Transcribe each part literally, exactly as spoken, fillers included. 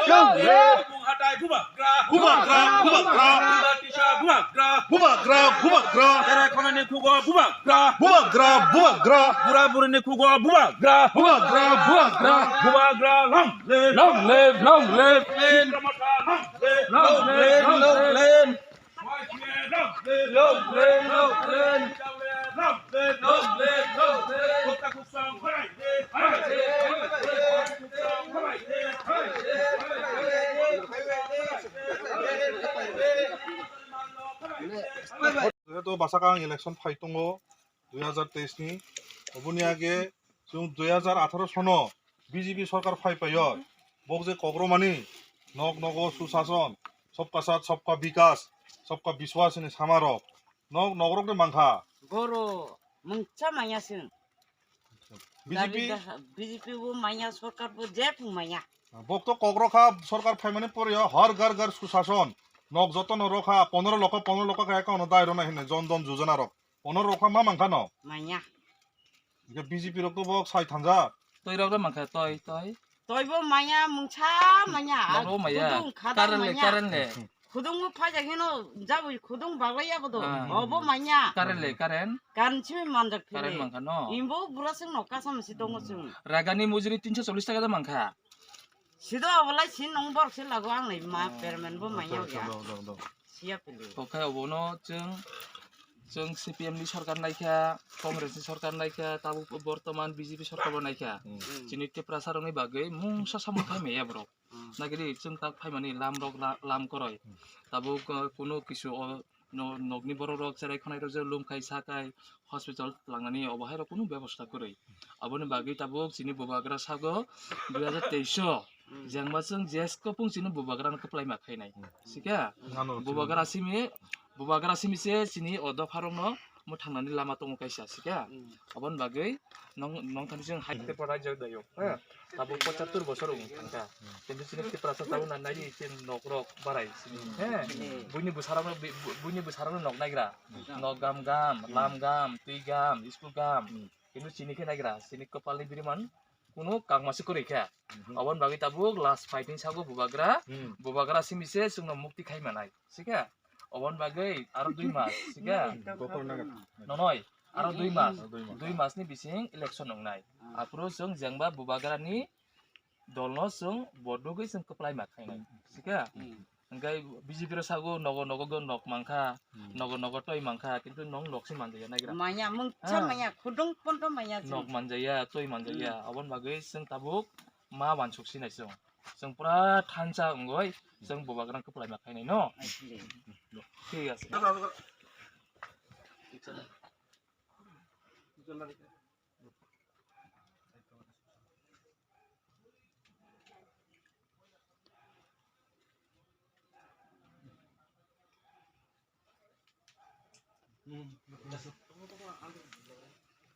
Long live! Bubagra, bubagra. Bubagra, bubagra. Bubagra, bubagra. Bubagra, bubagra. Bubagra, bubagra. Bura burini khugo bubagra. Bubagra, bubagra. Bubagra, long live. Long live, long live. Long live, long live. Jehetu bwsakang election phai tongo dui hajar teis ni, oboni age chwng dui hajar atharo sono B J P sorkar phai paio, bok je kokromani nok nogo susason, sabka sath, sabka bikas, sabka biswas hwnwi samarok nok nogrok de mankha. Boro mungsa manya sing. B J P? Dali da-, B J P bo manya, sorkar bo je phung manya. Bok to kokrokha sorkar phaimani pore har ghar ghar susason, nok joto no rokha, pondro lokho, pondro lokho khe account no dai rona hwnwi jon don jojona rok. Ono rokha ma mankha no? Manya. Ike B J P rok to bok sai thanja. Toi rok mankha, toi, toi. Toi bo manya, mungsa manya. Noro maya. Khudung khadang manya. Current le, current le. Khudung bo phai jagino, jabo khudung bagla ya bodo. Ah. Obo manya. Current le, current. Current simi manjak phile. Current mankha no? Imbo bura sing no kasam si tongo sing. Ragani mujri tinso chollis taka da mankha. Sido obolai sin nong borok se lago ang nai ma permen bo manya ya. Dong, dong, dong. Siya pili. Oke, obono chwng, chwng C P M ni sorkar naikha, Congress ni sorkar naikha, tabuk bortoman B J P sorkar bo naikha. Hmm. Chini Tiprasa rokni bagwi mungsa samung khai maya borok. Hmm. Nagiri chwng tak phaimani lam rok la-, lam koroi. Hmm. Tabuk, uh, kunu kisu o no-, nokni borok rok cherai khonai rok je lum khai sa khai hospital tlangnani obo hai rok kunu bebosta kwrwi. Aboni bagwi tabuk chini bubagra sago dui hajar teis o jengma chwng jesko pung chini bubagra no kwplai ma khainai. Sikha bubagra simi, bubagra simi se chini o dopha rok no mwthangnani lama tongo kaisa sikha. Aboni bagwi nong, nong thani chwng hai. Te pora jak dayo. Tabuk pochattor bosor wng thangkha. Kintu chini Tiprasa tabuk na nai chini nok rok barai chini. He. Buini bwsarokno bi-, bu-, buini bwsarokno nok naigra. Nok gam gam, lam gam, twi gam, school gam. Kintu chini khe naigra, chini kwpalni biriman kunu kangma se kwrwi kha. Aboni bagwi tabuk last fighting sago bubagra. Bubagra simi se chwngno mukti khai manai. Sikha? Oboni bagwi aro dui mas, sikha? Nonoi, aro dui mas. Aro dui mas. Dui masni bising election wngnai. Aphuru chwng jengba bubagrani dolno chwng vote rwgwi chwng kwplai ma khainai. Sikha? Hwnkhe B J P rok sago nogo nogo go nok mankha, nogo nogo toi mankha, kintu nong nok se manjaya naigra. Manya, mungsa manya, khudung pondo manya chwng. Nok manjaya, toi manjaya, aboni bagwi chwng tabuk ma wansuk sinai chwng. Chwng pura thansa wngwi chwng bubagrang kwplai ma khainai no. Thik ase.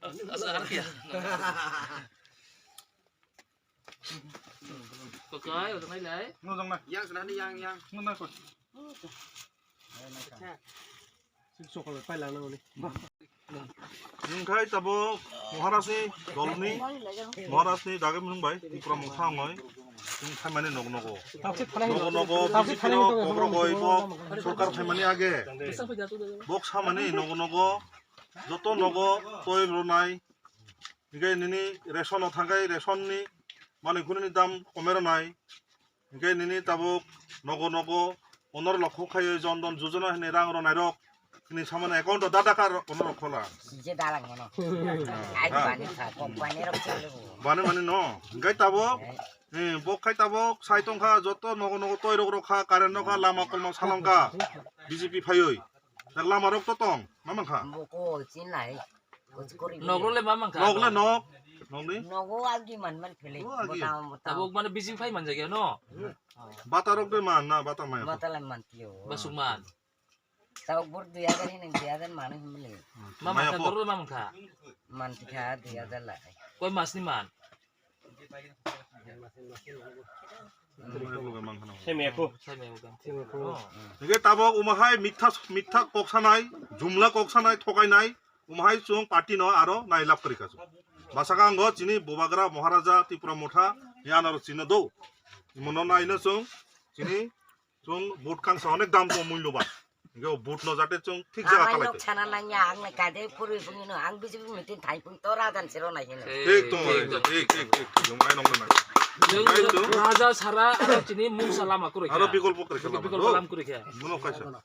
Asa, asa, asa, ya. Kokai, udah mailai. Nujang na. Yang sana ni, yang, yang. Nujang ko. Acha. Sik sokol pai lang na ni. Nungkhai tabuk Maharajni dolni, Maharajni dagwi mwnwng bai Tipra Motha wngnai. Chwng phaimani nogo nogo. Nogo nogo, B J P rok, kokrok oi bo sorkar phaimani age. Bok samani nogo nogo, joto nogo toi rwnai. Hinkhe nini ration o thangkhai ration ni manwi khunini dam komai rwnai. Hinkhe nini tabuk nogo nogo pondro lokho khaiwi jon don jojona hinwi rang rwnairok nini samani account o da dakha rok pondro lokho la. Sije dalang mano. Ai bani kha, company rok chalo. Bani mani no. Hinkhe tabuk, eh, bok khai tabuk sai tongkha joto nogo nogo toi rok rokha, current rokha, lama kolma salangkha B J P phaiwi. Tak lama rok to tong, ma mankha? Boko chinlai. Nok rok le ma mankha? Nok le nok. Nok ni? Nogo agi man man phele. O agi. Bota bota. Tabuk mane B J P phai manjak ya no? Bata rok de man na, bata maya. Bata le man tiyo. Basuk man. Tabuk bor dui hajar hinwi dui hajar mano himle. Ma mankha, dor le ma mankha? Man tikha dui hajar lai. Koi mas ni man? Hingke tabok umahai mitha, mitha kok sanai, jumla kok sanai, thokainai, umahai chwng party no aro nailap kwrwi kasu. Basaka ango chini bubagra Maharaja Tipra Motha, yanaro chino do. Mono naino chwng, chini chwng vote kangsa onek dam ko mulyoban. Hingke o vote no jate chwng thik jaga ang kalai nok tei. Sana nangya, ang na kade purwi phungino, ang B J P meeting thai phung to rajan sero nai hino. Thik to, thik, thik, thik, thik, thik, thik, ang nong nai. Chwng raja sara aro chini mungsa lama kwrwi kha. Aro bikolpo kwrwi kha lama. Bikolpo lama kwrwi kha. Mono kaisa.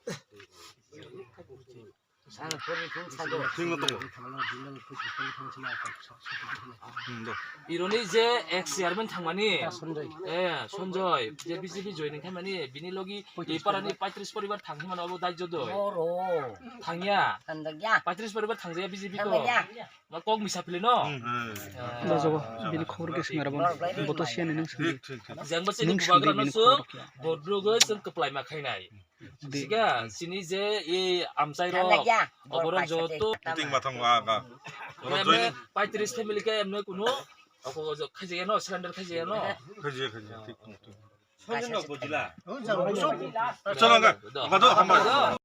Ang purwi phung sago. Thik no tongo. Hmm, do. Ironi je ex chairman thangmani. Eh, Sanjoy, je B J P joining khaimani, bini logi Liparani paitris poribar thangkhe mano abo dajjo doi. Oro. Thangya. Thangya. Paitris poribar thangjaya B J P ko. Thangya. Ma kok misa philino. Hmm. Eh. Lo jobo, bini khobor khe swngarabo. Boto siya ni nung sungdi. Thik, thik, thik. Jengbo sini bubagra no sung, bodro go sung keplai ma khainai. Siga, sini je, e, amchai rok, oborok joto. Meeting mathang wa ga. Oro join. Paitris family ke emne kuno, ako jo khaji no, surrender khaji no. Khaji, khaji, thik, thik, thik. Chalo ga, abado, hamba.